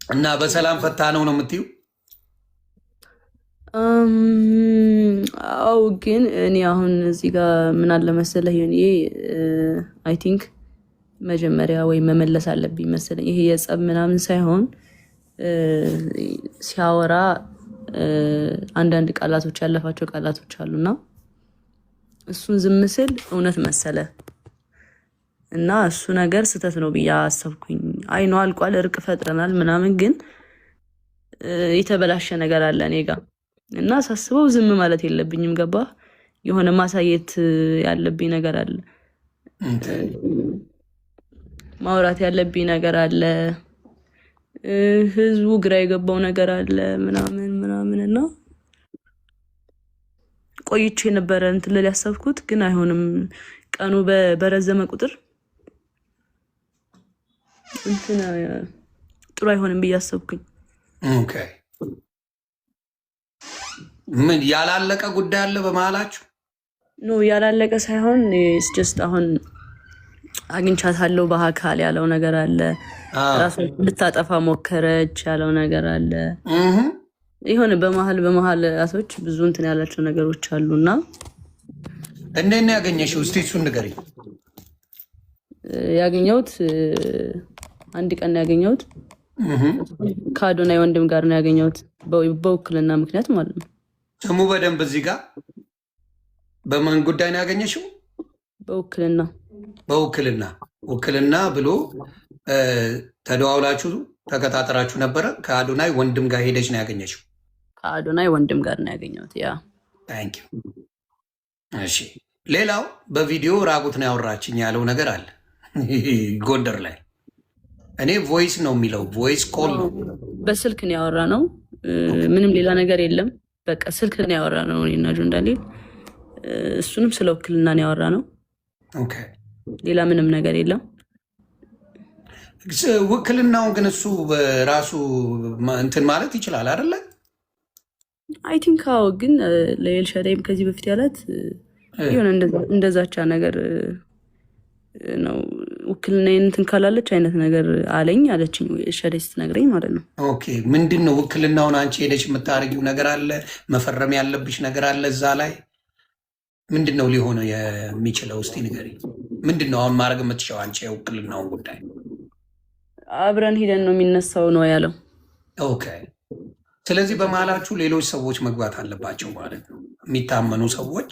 እና በሰላም ፈታ ነው ነው የምትዩ? አው ግን እኔ አሁን እዚህ ጋር ምን አለ መሰለህ ይሁን፣ I think መጀመሪያ ወይ መመለስ አለብኝ መሰለኝ። ይሄ የጸብ ምናምን ሳይሆን ሲያወራ አንዳንድ ቃላቶች ያለፋቸው ቃላቶች አሉና እሱን ዝም ስል እውነት መሰለ እና እሱ ነገር ስህተት ነው ብዬ አሰብኩኝ። I know አልቋል፣ እርቅ ፈጥረናል ምናምን፣ ግን የተበላሸ ነገር አለ እኔ ጋ እና ሳስበው ዝም ማለት የለብኝም። ገባ? የሆነ ማሳየት ያለብኝ ነገር አለ፣ ማውራት ያለብኝ ነገር አለ፣ ህዝቡ ግራ የገባው ነገር አለ ምናምን ምናምን። እና ቆይቼ የነበረ እንትን ልል ያሰብኩት ግን አይሆንም። ቀኑ በረዘመ ቁጥር እንትን ጥሩ አይሆንም ብዬ አሰብኩኝ። Okay። ምን ያላለቀ ጉዳይ አለ በመሀላችሁ? No፣ ያላለቀ ሳይሆን just አሁን አግኝቻታለሁ በአካል ያለው ነገር አለ። ራሷን ልታጠፋ ሞከረች ያለው ነገር አለ። የሆነ በመሀል በመሀል ራሶች ብዙ እንትን ያላቸው ነገሮች አሉና። እንዴት ነው ያገኘሽው? እስቲ እሱን ንገሪኝ። ያገኘሁት አንድ ቀን ነው ያገኘሁት። ከአዶናይ ወንድም ጋር ነው ያገኘሁት፣ በውክልና ምክንያት ማለት ነው። ስሙ በደንብ እዚህ ጋር በምን ጉዳይ ነው ያገኘሽው? በውክልና። በውክልና። ውክልና ብሎ ተደዋውላችሁ ተቀጣጥራችሁ ነበረ። ከአዶናይ ወንድም ጋር ሄደች ነው ያገኘሽው? ከአዶናይ ወንድም ጋር ነው ያገኘሁት። Yeah. Thank you። እሺ፣ ሌላው በቪዲዮ ራቁት ነው ያወራችኝ ያለው ነገር አለ ጎንደር ላይ። እኔ voice ነው የሚለው፣ voice call ነው። በስልክ ነው ያወራነው። ምንም ሌላ ነገር የለም። በቃ ስልክ ነው ያወራነው እኔና ጆን ዳንኤል። እሱንም ስለ ውክልና ነው ያወራነው። ሌላ ምንም ነገር የለም። ውክልናውን ግን እሱ በራሱ እንትን ማለት ይችላል አይደለ? I think አዎ። ግን ለኤልሻዳይም ከዚህ በፊት ያላት የሆነ እንደዛቻ ነገር ነው። ውክልና እንትን ካላለች አይነት ነገር አለኝ አለችኝ ኤልሻዳይ ስትነግረኝ ማለት ነው። Okay፣ ምንድን ነው ውክልናውን አንቺ ሄደሽ የምታደርጊው ነገር አለ? መፈረም ያለብሽ ነገር አለ እዛ ላይ? ምንድን ነው ሊሆነ የሚችለው? እስቲ ንገሪኝ። ምንድን ነው አሁን ማድረግ የምትችለው አንቺ የውክልናውን ጉዳይ? አብረን ሂደን ነው የሚነሳው ነው ያለው። Okay። ስለዚህ በመሀላችሁ ሌሎች ሰዎች መግባት አለባቸው ማለት ነው። የሚታመኑ ሰዎች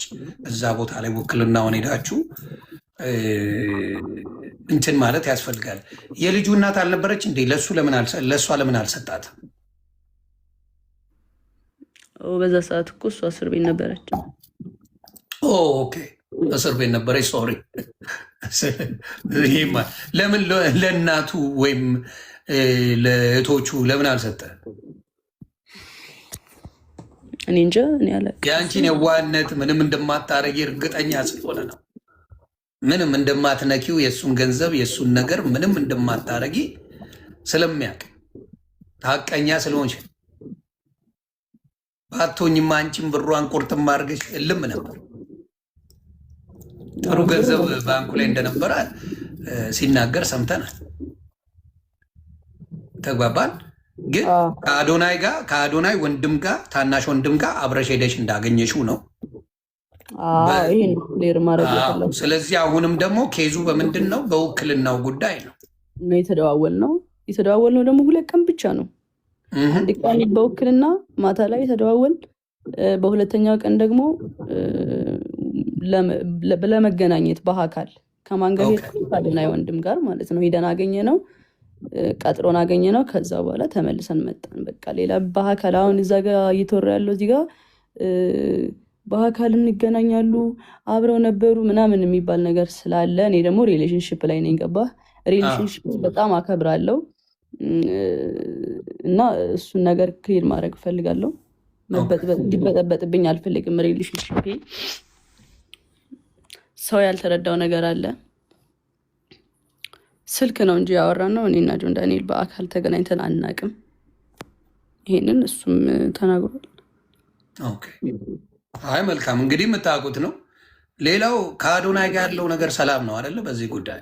እዛ ቦታ ላይ ውክልናውን ሄዳችሁ እንትን ማለት ያስፈልጋል። የልጁ እናት አልነበረች እንዴ? ለእሱ ለምን ለእሷ ለምን አልሰጣትም? በዛ ሰዓት እኮ እሷ እስር ቤት ነበረች። Okay፣ እስር ቤት ነበረች። Sorry። ይሄማ ለምን ለእናቱ ወይም ለእህቶቹ ለምን አልሰጠ? እኔ እንጃ፣ እኔ አላውቅም። የአንቺን የዋህነት ምንም እንደማታረጊ እርግጠኛ ስለሆነ ነው። ምንም እንደማትነኪው፣ የእሱን ገንዘብ የእሱን ነገር ምንም እንደማታረጊ ስለሚያውቅ፣ ሀቀኛ ስለሆንሽ። ባትሆኝማ አንቺን ብሯን ቁርጥም አድርገሽ እልም ነበር። ጥሩ ገንዘብ ባንኩ ላይ እንደነበረ ሲናገር ሰምተናል። ተግባባን። ግን ከአዶናይ ጋር፣ ከአዶናይ ወንድም ጋር፣ ታናሽ ወንድም ጋር አብረሽ ሄደሽ እንዳገኘሽው ነው። ይሄን clear ማድረግ የፈለኩት። ስለዚህ አሁንም ደግሞ case ኡ በምንድን ነው? በውክልናው ጉዳይ ነው። ነው የተደዋወል ነው። የተደዋወል ነው ደግሞ 2 ቀን ብቻ ነው። አንድ ቀን በውክልና ማታ ላይ የተደዋወል፣ በሁለተኛው ቀን ደግሞ ለመገናኘት በአካል ከማን ጋር ሄድኩኝ? ከአዶናይ ወንድም ጋር ማለት ነው። ሂደን አገኘነው፣ ቀጥሮን አገኘነው። ከዛ በኋላ ተመልሰን መጣን። በቃ ሌላ በአካል አሁን እዛ ጋር እየተወራ ያለው እዚህ ጋር በአካል እንገናኛሉ፣ አብረው ነበሩ ምናምን የሚባል ነገር ስላለ እኔ ደግሞ relationship ላይ ነኝ። ገባህ? Relationship በጣም አከብራለሁ እና እሱን ነገር clear ማድረግ እፈልጋለሁ። እንዲበጠበጥብኝ አልፈልግም። Relationship ሰው ያልተረዳው ነገር አለ። ስልክ ነው እንጂ ያወራነው እኔና ጆን ዳንኤል በአካል ተገናኝተን አናቅም። ይሄንን እሱም ተናግሯል። Okay። አይ መልካም፣ እንግዲህ የምታውቁት ነው። ሌላው ከአዶናይ ጋር ያለው ነገር ሰላም ነው አይደለ? በዚህ ጉዳይ።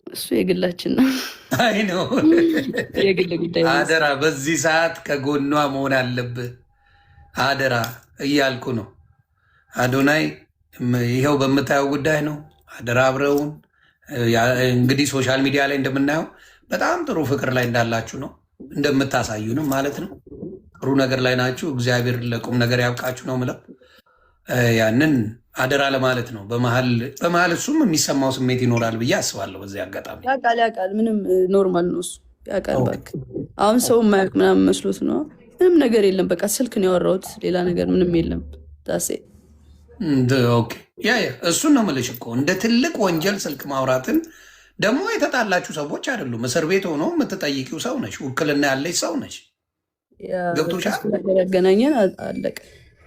እሱ የግላችን ነው፣ አይ ነው። የግል ጉዳይ ነው። አደራ በዚህ ሰዓት ከጎኗ መሆን አለብህ፣ አደራ እያልኩ ነው። አዶናይ ይኸው በምታየው ጉዳይ ነው። አደራ አብረውን እንግዲህ social media ላይ እንደምናየው በጣም ጥሩ ፍቅር ላይ እንዳላችሁ ነው፣ እንደምታሳዩንም ማለት ነው። ጥሩ ነገር ላይ ናችሁ። እግዚአብሔር ለቁም ነገር ያብቃችሁ ነው ምለው። ያንን አደራ ለማለት ነው። በመሀል በመሀል እሱም የሚሰማው ስሜት ይኖራል ብዬ አስባለሁ። በዚህ አጋጣሚ ያውቃል ያውቃል። ምንም normal ነው እሱ ያውቃል። እባክህ አሁን ሰው የማያውቅ ምናምን መስሎት ነው። ምንም ነገር የለም። በቃ ስልክ ነው ያወራሁት፣ ሌላ ነገር ምንም የለም። That's it። Okay፣ yeah፣ እሱን ነው የምልሽ እኮ፣ እንደ ትልቅ ወንጀል ስልክ ማውራትን ደግሞ የተጣላችሁ ሰዎች አይደሉም። እስር ቤት ሆኖ የምትጠይቂው ሰው ነሽ፣ ውክልና ያለች ሰው ነሽ። ገብቶሻል? እሱ ነገር ያገናኘን አለቀ።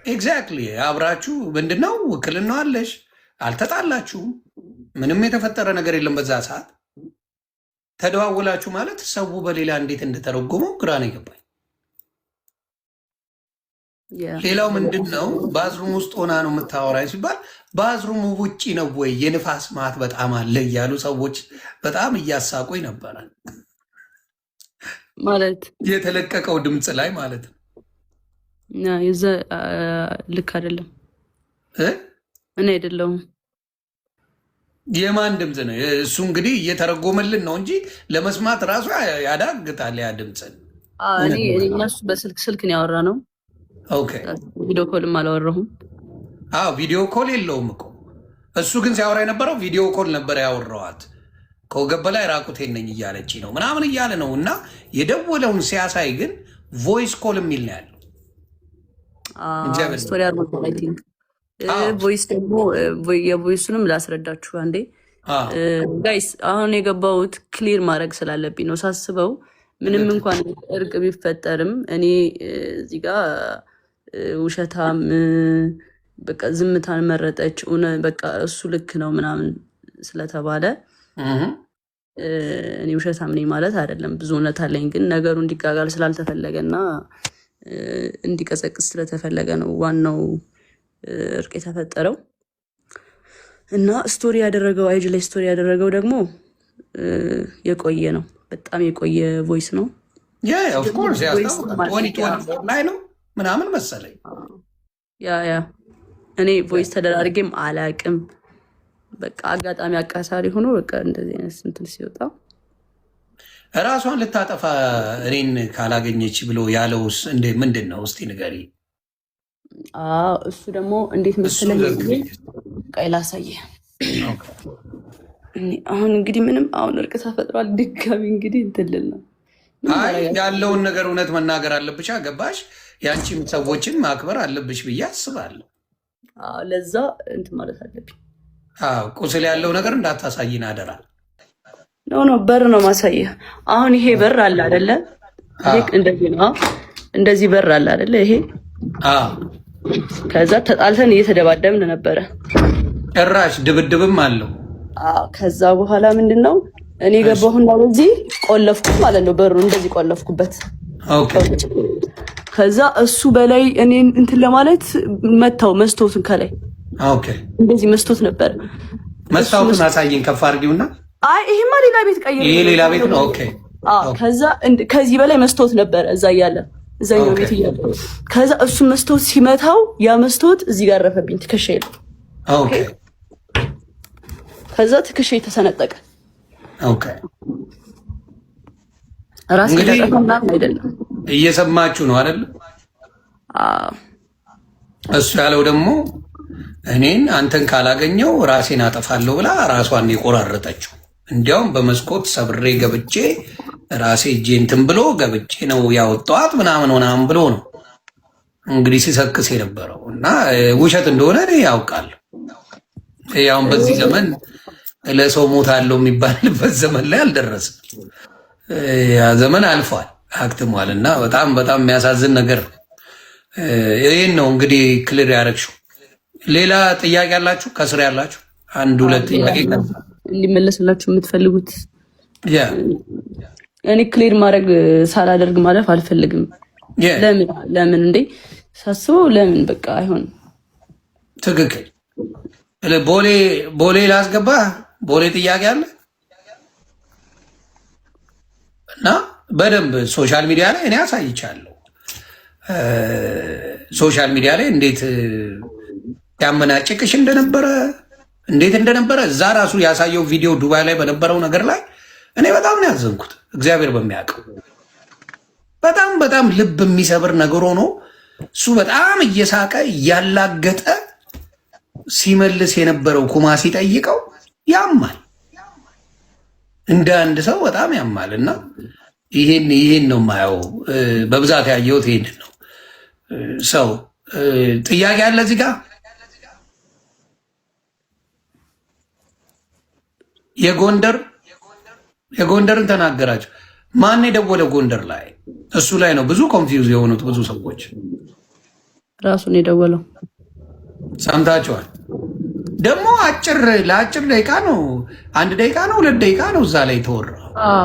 Exactly፣ አብራችሁ ምንድነው ውክልና አለሽ፣ አልተጣላችሁም። ምንም የተፈጠረ ነገር የለም። በዛ ሰዓት ተደዋውላችሁ ማለት ሰው በሌላ እንዴት እንደተረጎመው ግራ ነው የገባኝ። ሌላው ምንድን ነው፣ bathroom ውስጥ ሆና ነው የምታወራኝ ሲባል bathroom ኡ ውጪ ነው ወይ፣ የንፋስ ማት በጣም አለ እያሉ ሰዎች በጣም እያሳቁኝ ነበረ። ማለት የተለቀቀው ድምፅ ላይ ማለት ነው። የዛ ልክ አይደለም። እ? እኔ አይደለሁም። የማን ድምፅ ነው እሱ? እንግዲህ እየተረጎመልን ነው እንጂ ለመስማት ራሱ ያዳግታል ያ ድምፅን። እኔ እና እሱ በስልክ ስልክ ነው ያወራነው። Video call ም አላወራሁም። አዎ፣ video call የለውም እኮ። እሱ ግን ሲያወራ የነበረው video call ነበር ያወራዋት። ከወገብ በላይ ራቁቴን ነኝ እያለች ነው ምናምን እያለ ነው፣ እና የደወለውን ሲያሳይ ግን voice call የሚል ነው ያለው። እግዚአብሔር Story አድርጎታል I think። Voice ደግሞ የ voice ኡንም ላስረዳችሁ አንዴ guys። አሁን የገባሁት clear ማድረግ ስላለብኝ ነው። ሳስበው ምንም እንኳን እርቅ ቢፈጠርም እኔ እዚህ ጋ ውሸታም፣ በቃ ዝምታን መረጠች፣ በቃ እሱ ልክ ነው ምናምን ስለተባለ እኔ ውሸታም ነኝ ማለት አይደለም። ብዙ እውነት አለኝ፣ ግን ነገሩ እንዲጋጋል ስላልተፈለገ እና እንዲቀዘቅዝ ስለተፈለገ ነው ዋናው እርቅ የተፈጠረው። እና story ያደረገው፣ IG ላይ story ያደረገው ደግሞ የቆየ ነው፣ በጣም የቆየ voice ነው። Of course ያስታውቃል። ላይ ነው ምናምን መሰለኝ። Yeah፣ እኔ voice ተደራርጌም አላቅም። በቃ አጋጣሚ አቃሳሪ ሆኖ በቃ እንደዚህ አይነት እንትን ሲወጣ ራሷን ልታጠፋ እኔን ካላገኘች ብሎ ያለውስ እንደ ምንድን ነው? እስቲ ንገሪ። እሱ ደግሞ እንዴት መሰለህ፣ ቆይ ላሳየህ። አሁን እንግዲህ ምንም አሁን እርቅ ተፈጥሯል። ድጋሚ እንግዲህ እንትን ልል ነው። አይ፣ ያለውን ነገር እውነት መናገር አለብሽ። ገባሽ? የአንቺም ሰዎችን ማክበር አለብሽ ብዬ አስባለሁ። ለዛ እንትን ማለት አለብኝ። ቁስል ያለው ነገር እንዳታሳይን አደራ። No, no፣ በር ነው ማሳየህ። አሁን ይሄ በር አለ አይደለ? ይሄ እንደዚህ ነው። እንደዚህ በር አለ አይደለ? ይሄ ከዛ ተጣልተን እየተደባደብን ነበረ። ጭራሽ ድብድብም አለው። ከዛ በኋላ ምንድን ነው፣ እኔ ገባሁና በዚህ ቆለፍኩት ማለት ነው። በሩ እንደዚህ ቆለፍኩበት። ከዛ እሱ በላይ እኔን እንትን ለማለት መታው መስታወቱን ከላይ፣ እንደዚህ መስታወት ነበር። መስታወቱን አሳይን ከፍ አድርጊውና። አይ፣ ይሄማ ሌላ ቤት ቀይሬ። ይሄ ሌላ ቤት ነው። Okay። ከዛ ከዚህ በላይ መስታወት ነበረ እዛ እያለ፣ እዛኛው ቤት እያለ። ከዛ እሱ መስታወት ሲመታው ያ መስታወት እዚህ ጋር አረፈብኝ ትከሻዬ ላይ። ከዛ ትከሻዬ ተሰነጠቀ። ራሴ ተጠፋ ምናምን አይደለም። እየሰማችሁ ነው አይደል? እሱ ያለው ደግሞ እኔን አንተን ካላገኘው ራሴን አጠፋለሁ ብላ ራሷን የቆራረጠችው፣ እንዲያውም በመስኮት ሰብሬ ገብቼ ራሴ እጄ እንትን ብሎ ገብቼ ነው ያወጣኋት ምናምን ምናምን ብሎ ነው እንግዲህ ሲሰክስ የነበረው፣ እና ውሸት እንደሆነ እኔ ያውቃል። ያሁን በዚህ ዘመን ለሰው ሞት አለው የሚባልበት ዘመን ላይ አልደረስም። ያ ዘመን አልፏል፣ አክትሟል። እና በጣም በጣም የሚያሳዝን ነገር ነው። ይህን ነው እንግዲህ clear ያደረግሽው። ሌላ ጥያቄ ያላችሁ፣ ከስር ያላችሁ አንድ ሁለት ጥያቄ እንዲመለስላችሁ የምትፈልጉት፣ እኔ clear ማድረግ ሳላደርግ ማለፍ አልፈልግም። ለምን ለምን እንዴ ሳስበው ለምን በቃ አይሆንም። ትክክል። ቦሌ ቦሌ ላስገባ። ቦሌ ጥያቄ አለ። እና በደንብ social media ላይ እኔ አሳይቻለሁ። Social media ላይ እንዴት ያመናጭቅሽ እንደነበረ፣ እንዴት እንደነበረ እዛ ራሱ ያሳየው ቪዲዮ ዱባይ ላይ በነበረው ነገር ላይ እኔ በጣም ነው ያዘንኩት። እግዚአብሔር በሚያውቀው በጣም በጣም ልብ የሚሰብር ነገር ሆኖ እሱ በጣም እየሳቀ እያላገጠ ሲመልስ የነበረው ኩማ ሲጠይቀው ያማል፣ እንደ አንድ ሰው በጣም ያማል። እና ይሄን ነው የማየው፣ በብዛት ያየሁት ይሄንን ነው። ሰው ጥያቄ አለ እዚህ ጋር? የጎንደርን ተናገራቸው። ማን የደወለ ጎንደር ላይ? እሱ ላይ ነው ብዙ confuse የሆኑት ብዙ ሰዎች። ራሱን የደወለው። ሰምታችኋል። ደግሞ አጭር ለአጭር ደቂቃ ነው፣ 1 ደቂቃ ነው፣ 2 ደቂቃ ነው እዛ ላይ ተወራ።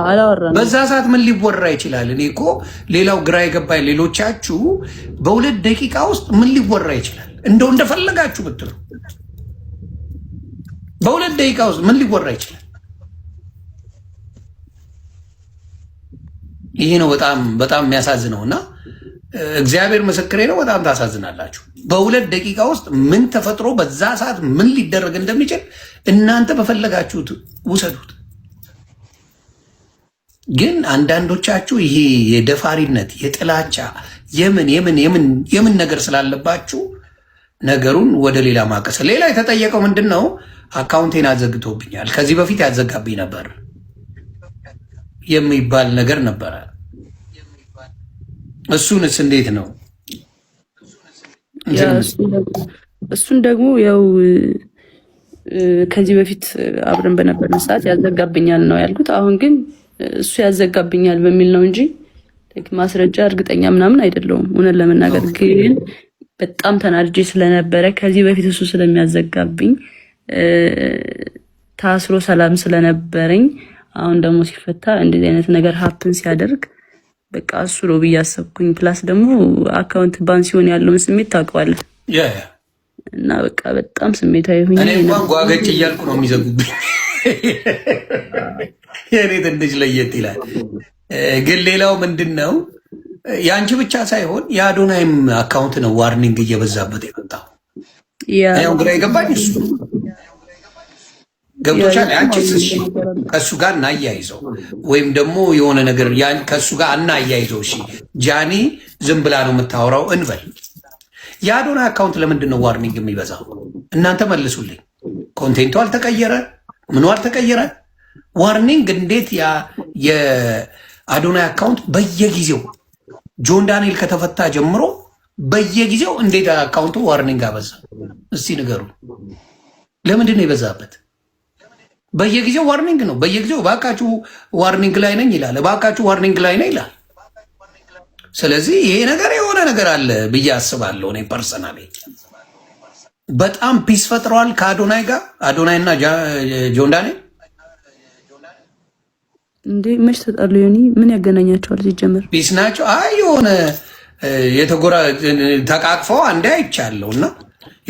አላወራንም። በዛ ሰዓት ምን ሊወራ ይችላል? እኔ እኮ ሌላው ግራ የገባኝ ሌሎቻችሁ በ2 ደቂቃ ውስጥ ምን ሊወራ ይችላል? እንደው እንደፈለጋችሁ ብትሉ በ2 ደቂቃ ውስጥ ምን ሊወራ ይችላል? ይሄ ነው በጣም በጣም የሚያሳዝነው። እና እግዚአብሔር ምስክሬ ነው። በጣም ታሳዝናላችሁ። በ2 ደቂቃ ውስጥ ምን ተፈጥሮ በዛ ሰዓት ምን ሊደረግ እንደሚችል እናንተ በፈለጋችሁት ውሰዱት። ግን አንዳንዶቻችሁ ይሄ የደፋሪነት፣ የጥላቻ፣ የምን የምን የምን የምን ነገር ስላለባችሁ ነገሩን ወደ ሌላ ማቀሰ። ሌላ የተጠየቀው ምንድን ነው? Account ኤን አዘግቶብኛል፣ ከዚህ በፊት ያዘጋብኝ ነበር የሚባል ነገር ነበረ። እሱንስ እንዴት ነው? እሱን ደግሞ ያው ከዚህ በፊት አብረን በነበርን ሰዓት ያዘጋብኛል ነው ያልኩት። አሁን ግን እሱ ያዘጋብኛል በሚል ነው እንጂ ማስረጃ እርግጠኛ ምናምን አይደለውም። እውነት ለመናገር ግን በጣም ተናድጄ ስለነበረ ከዚህ በፊት እሱ ስለሚያዘጋብኝ፣ ታስሮ ሰላም ስለነበረኝ፣ አሁን ደግሞ ሲፈታ እንደዚህ አይነት ነገር happen ሲያደርግ በቃ እሱ ነው ብዬ አሰብኩኝ። Plus ደግሞ account ban ሲሆን ያለውን ስሜት ታውቀዋለህ እና በቃ በጣም ስሜታዊ ሁኜ እኔ እንኳን ጓገጭ እያልኩ ነው የሚዘጉብኝ። የእኔ ትንሽ ለየት ይላል። ግን ሌላው ምንድን ነው፣ የአንቺ ብቻ ሳይሆን የአዶናይም account ነው warning እየበዛበት የመጣው። ያው ግራ የገባኝ እሱ ገብቶሻል። አንቺስ እሺ ከእሱ ጋር እናያይዘው ወይም ደግሞ የሆነ ነገር ከእሱ ጋር እናያይዘው። እሺ ጃኒ ዝም ብላ ነው የምታወራው እንበል። የአዶናይ account ለምንድን ነው warning የሚበዛው? እናንተ መልሱልኝ። Content ኡ አልተቀየረ፣ ምኑ አልተቀየረ። Warning እንዴት የአዶናይ account በየጊዜው ጆን ዳንኤል ከተፈታ ጀምሮ በየጊዜው እንዴት account ኡ warning አበዛ? እስቲ ንገሩ። ለምንድን ነው የበዛበት? በየጊዜው warning ነው። በየጊዜው እባካችሁ warning ላይ ነኝ ይላል። እባካችሁ warning ላይ ነኝ ይላል። ስለዚህ ይሄ ነገር የሆነ ነገር አለ ብዬ አስባለሁ። እኔ personally በጣም peace ፈጥረዋል ከአዶናይ ጋር፣ አዶናይ እና ጆን ዳንኤል። እንዴ መች ተጣሉ? ዮኒ ምን ያገናኛቸዋል ሲጀመር? Peace ናቸው። አይ የሆነ የተጎራ ተቃቅፈው አንዴ አይቻለሁ እና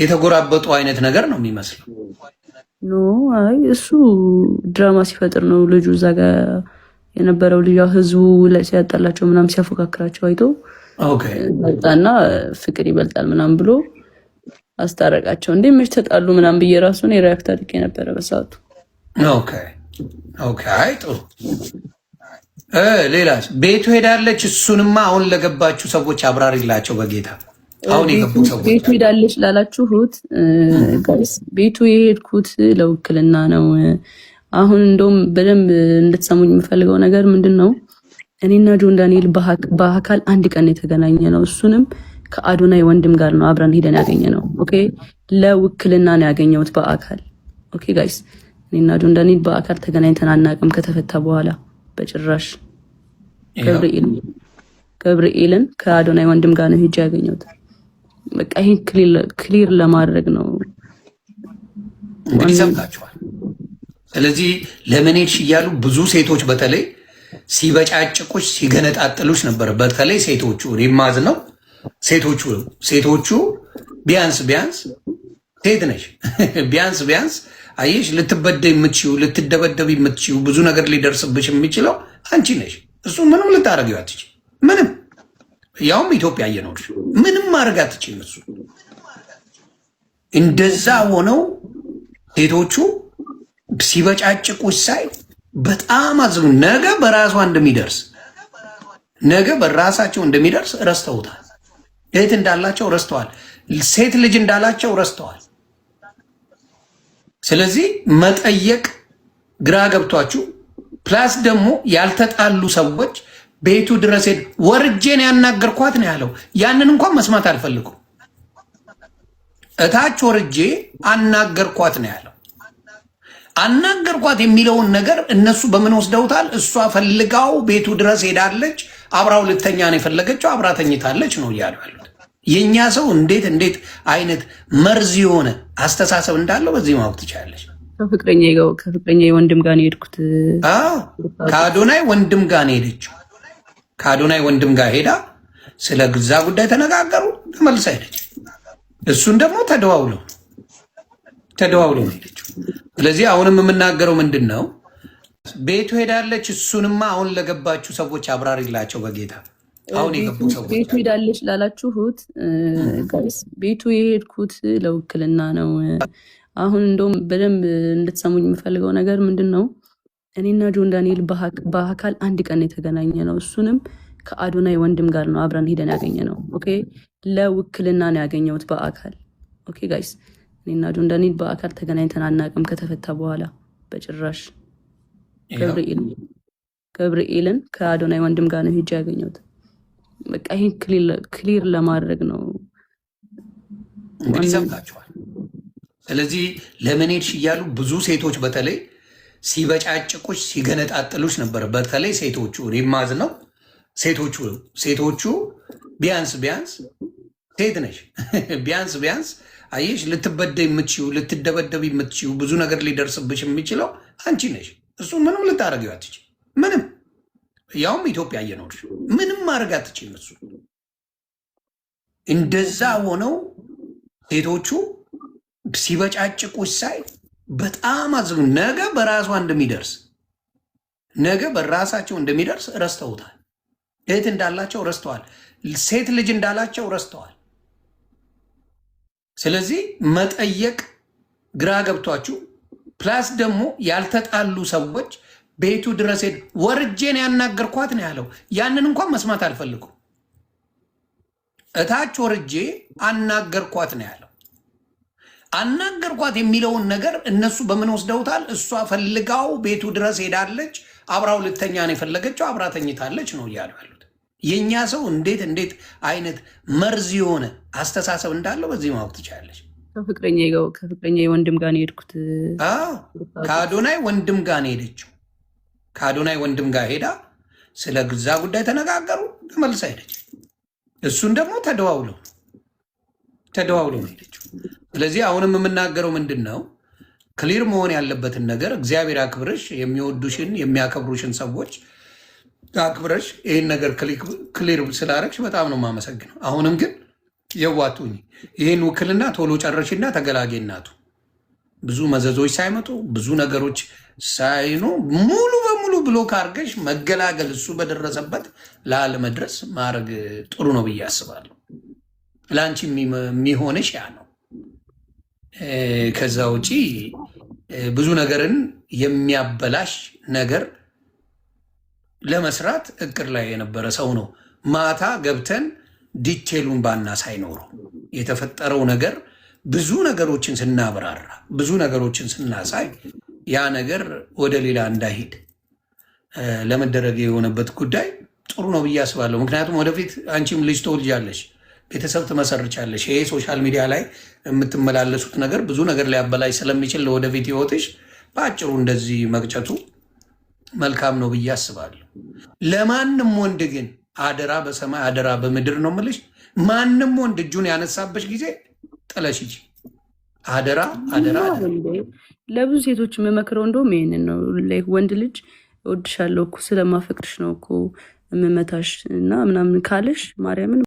የተጎራበጡ አይነት ነገር ነው የሚመስለው። No፣ አይ እሱ ድራማ ሲፈጥር ነው ልጁ። እዛ ጋር የነበረው ልጅ ያው ህዝቡ ላይ ሲያጣላቸው ምናምን ሲያፎካክራቸው አይቶ መጣና ፍቅር ይበልጣል ምናምን ብሎ አስታረቃቸው። እንዴ መች ተጣሉ ምናምን ብዬ ራሱን react አድርጌ ነበረ በሰዓቱ። Okay፣ አይ ጥሩ። ሌላስ ቤቱ ሄዳለች። እሱንማ አሁን ለገባችሁ ሰዎች አብራሪላቸው በጌታ፣ አሁን የገቡ ሰዎች። ቤቱ ሄዳለች ላላችሁት guys፣ ቤቱ የሄድኩት ለውክልና ነው። አሁን እንደውም በደንብ እንድትሰሙኝ የምፈልገው ነገር ምንድን ነው? እኔና ጆን ዳንኤል በአካል አንድ ቀን የተገናኘ ነው። እሱንም ከአዶናይ ወንድም ጋር ነው አብረን ሄደን ያገኘ ነው። Okay፣ ለውክልና ነው ያገኘሁት በአካል። Okay guys፣ እኔና ጆን ዳንኤል በአካል ተገናኝተን አናውቅም ከተፈታ በኋላ በጭራሽ። ገብርኤልን ከአዶናይ ወንድም ጋር ነው ሄጄ ያገኘሁት። በቃ ይሄን clear ለማድረግ ነው። እንግዲህ ሰምታችኋል። ስለዚህ ለምን ሄድሽ እያሉ ብዙ ሴቶች በተለይ ሲበጫጭቁሽ ሲገነጣጥሉሽ ነበር። በተለይ ሴቶቹ፣ እኔ የማዝነው ሴቶቹ ቢያንስ ቢያንስ ሴት ነሽ፣ ቢያንስ ቢያንስ አየሽ ልትበደይ የምትችይው፣ ልትደበደብ የምትችይው፣ ብዙ ነገር ሊደርስብሽ የሚችለው አንቺ ነሽ። እሱ ምንም ልታደርጊው አትችይም። ምንም፣ ያውም ኢትዮጵያ እየኖርሽ ምንም ማድረግ አትችይም። እሱ እንደዛ ሆነው ሴቶቹ ሲበጫጭቁ ሳይ በጣም አዝኑ። ነገ በራሷ እንደሚደርስ፣ ነገ በራሳቸው እንደሚደርስ ረስተውታል። እህት እንዳላቸው ረስተዋል። ሴት ልጅ እንዳላቸው ረስተዋል። ስለዚህ መጠየቅ ግራ ገብቷችሁ፣ plus ደግሞ ያልተጣሉ ሰዎች ቤቱ ድረስ ሄድ ወርጄን ያናገርኳት ነው ያለው። ያንን እንኳን መስማት አልፈልጉም። እታች ወርጄ አናገርኳት ነው ያለው። አናገርኳት የሚለውን ነገር እነሱ በምን ወስደውታል? እሷ ፈልጋው ቤቱ ድረስ ሄዳለች፣ አብራው ልተኛ ነው የፈለገችው፣ አብራ ተኝታለች ነው እያሉ ያሉት። የእኛ ሰው እንዴት እንዴት አይነት መርዝ የሆነ አስተሳሰብ እንዳለው በዚህ ማወቅ ትችላለች። ከፍቅረኛ ወንድም ጋር ነው የሄድኩት። አዎ፣ ከአዶናይ ወንድም ጋር ነው የሄደችው። ከአዶናይ ወንድም ጋር ሄዳ ስለ ግዛ ጉዳይ ተነጋገሩ፣ ተመልሳ ሄደች። እሱን ደግሞ ተደዋውለው ተደዋውለው ነው ሄደችው። ስለዚህ አሁንም የምናገረው ምንድን ነው፣ ቤቱ ሄዳለች። እሱንማ አሁን ለገባችሁ ሰዎች አብራሪላቸው በጌታ፣ አሁን የገቡ ሰዎች። ቤቱ ሄዳለች ላላችሁት guys፣ ቤቱ የሄድኩት ለውክልና ነው። አሁን እንደውም በደንብ እንድትሰሙኝ የምፈልገው ነገር ምንድን ነው? እኔና ጆን ዳንኤል በአካል አንድ ቀን የተገናኘ ነው። እሱንም ከአዶናይ ወንድም ጋር ነው አብረን ሄደን ያገኘ ነው። Okay፣ ለውክልና ነው ያገኘሁት በአካል። Okay guys፣ እኔና ጆን ዳንኤል በአካል ተገናኝተን አናውቅም ከተፈታ በኋላ በጭራሽ። ገብርኤልን ከአዶናይ ወንድም ጋር ነው ሄጄ ያገኘሁት። በቃ ይሄን clear ለማድረግ ነው። እንግዲህ ሰምታችኋል። ስለዚህ ለምን ሄድሽ እያሉ ብዙ ሴቶች በተለይ ሲበጫጭቁሽ ሲገነጣጥሉሽ ነበር። በተለይ ሴቶቹ፣ እኔ የማዝነው ሴቶቹ፣ ቢያንስ ቢያንስ ሴት ነሽ፣ ቢያንስ ቢያንስ አየሽ፣ ልትበደይ የምትችይው፣ ልትደበደብ የምትችይው፣ ብዙ ነገር ሊደርስብሽ የሚችለው አንቺ ነሽ። እሱ ምንም ልታደርጊው አትችይም። ምንም፣ ያውም ኢትዮጵያ እየኖርሽ ምንም ማድረግ አትችይም። እሱ እንደዛ ሆነው ሴቶቹ ሲበጫጭቁሽ ሳይ በጣም አዝኑ። ነገ በራሷ እንደሚደርስ፣ ነገ በራሳቸው እንደሚደርስ ረስተውታል። እህት እንዳላቸው ረስተዋል። ሴት ልጅ እንዳላቸው ረስተዋል። ስለዚህ መጠየቅ ግራ ገብቷችሁ፣ plus ደግሞ ያልተጣሉ ሰዎች ቤቱ ድረስ ሄድ ወርጄን ያናገርኳት ነው ያለው። ያንን እንኳን መስማት አልፈልጉም። እታች ወርጄ አናገርኳት ነው ያለው። አናገርኳት የሚለውን ነገር እነሱ በምን ወስደውታል? እሷ ፈልጋው ቤቱ ድረስ ሄዳለች፣ አብራው ልተኛ ነው የፈለገችው፣ አብራ ተኝታለች ነው እያሉ ያሉት። የእኛ ሰው እንዴት እንዴት አይነት መርዝ የሆነ አስተሳሰብ እንዳለው በዚህ ማወቅ ትችላለች። ከፍቅረኛ ወንድም ጋር ነው የሄድኩት። አዎ፣ ከአዶናይ ወንድም ጋር ነው የሄደችው። ከአዶናይ ወንድም ጋር ሄዳ ስለ ግዛ ጉዳይ ተነጋገሩ፣ ተመልሳ ሄደች። እሱን ደግሞ ተደዋውለው ተደዋውለው ነው ሄደችው። ስለዚህ አሁንም የምናገረው ምንድን ነው፣ clear መሆን ያለበትን ነገር እግዚአብሔር አክብረሽ፣ የሚወዱሽን የሚያከብሩሽን ሰዎች አክብረሽ ይህን ነገር clear ስላረግሽ በጣም ነው የማመሰግነው። አሁንም ግን የዋቱኝ ይህን ውክልና ቶሎ ጨረሽና ተገላጌ እናቱ። ብዙ መዘዞች ሳይመጡ፣ ብዙ ነገሮች ሳይኑ ሙሉ በሙሉ block አድርገሽ መገላገል፣ እሱ በደረሰበት ላለመድረስ ማድረግ ጥሩ ነው ብዬ አስባለሁ። ለአንቺ የሚሆንሽ ያ ነው። ከዛ ውጪ ብዙ ነገርን የሚያበላሽ ነገር ለመስራት እቅድ ላይ የነበረ ሰው ነው። ማታ ገብተን detail ኡን ባናሳይ ኖሮ፣ የተፈጠረው ነገር ብዙ ነገሮችን ስናብራራ፣ ብዙ ነገሮችን ስናሳይ ያ ነገር ወደ ሌላ እንዳይሄድ ለመደረግ የሆነበት ጉዳይ ጥሩ ነው ብዬ አስባለሁ። ምክንያቱም ወደፊት አንቺም ልጅ ትወልጃለሽ፣ ቤተሰብ ትመሰርቻለሽ። ይሄ social media ላይ የምትመላለሱት ነገር ብዙ ነገር ሊያበላሽ ስለሚችል ለወደፊት ህይወትሽ በአጭሩ እንደዚህ መቅጨቱ መልካም ነው ብዬ አስባለሁ። ለማንም ወንድ ግን አደራ በሰማይ አደራ በምድር ነው የምልሽ። ማንም ወንድ እጁን ያነሳበሽ ጊዜ ጥለሽ ሂጂ። አደራ አደራ አደራ። ለብዙ ሴቶች የምመክረው እንደውም ይሄንን ነው። Like ወንድ ልጅ እወድሻለሁ እኮ፣ ስለማፈቅርሽ ነው እኮ የምመታሽ እና ምናምን ካለሽ ማርያምን